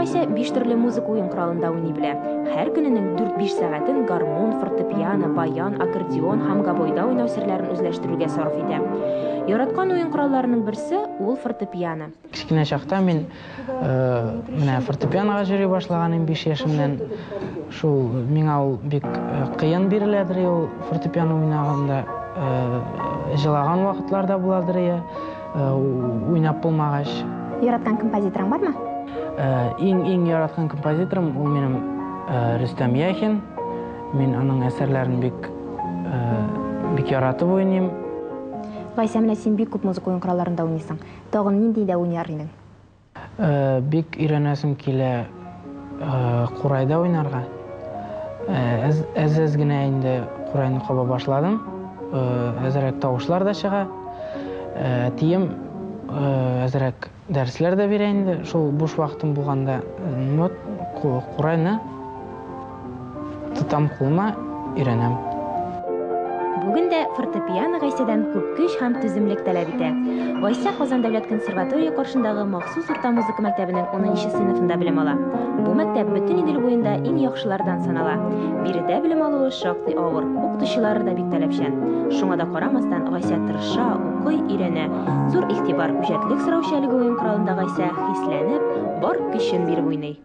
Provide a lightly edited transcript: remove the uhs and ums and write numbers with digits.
Гайсә биш төрле музыка уен коралында уйный белә. Һәр көненең дүрт-биш сәгатен гармун, фортепиано, баян, аккордеон һәм гобойда уйнау серләрен үзләштерүгә сарыф итә. Яраткан уен коралларының берсе, ул фортепиано. Кечкенә чакта мин менә фортепианога йөри башлаган идем 5 яшемнән. Шул миңа ул бик кыен биреләдер ул фортепиано уйнаганда. Җылаган вакытлар да буладыр я. Уйнап булмагач. Яраткан композиторың бармы? Иң-иң яраткан композиторым ул минем Рөстәм Яхин. Мин аның әсәрләрен бик бик яратып уйныйм. Гайсә, менә син бик күп музыка уен коралларында уйныйсың. Тагын ниндидә уйнар идең? Бик өйрәнәсем килә курайда уйнарга. Әз-әз генә инде курайны каба башладым. Әзрәк тавышлар да чыга. Әтием әзрәк дәресләр дә бирә инде. Шул буш вакытым булганда, вот курайны Тотам кулыма, өйрәнәм. Бүген дә фортепиано Гайсәдән күп көч һәм түземлек таләп итә. Гайсә Казан дәүләт консерватория каршындагы махсус урта музыка мәктәбенең унынчы сыйныфында белем ала. Бу мәктәп бөтен Идел буенда иң яхшылардан санала. Биредә белем алуы шактый авыр, укытучылары да бик таләпчән. Шуңа да карамастан, Гайсә тырыша, укый, өйрәнә. Зур игътибар, үҗәтлек сораучы әлеге уен коралында Гайсә хисләнеп, бар көчен биреп уйный.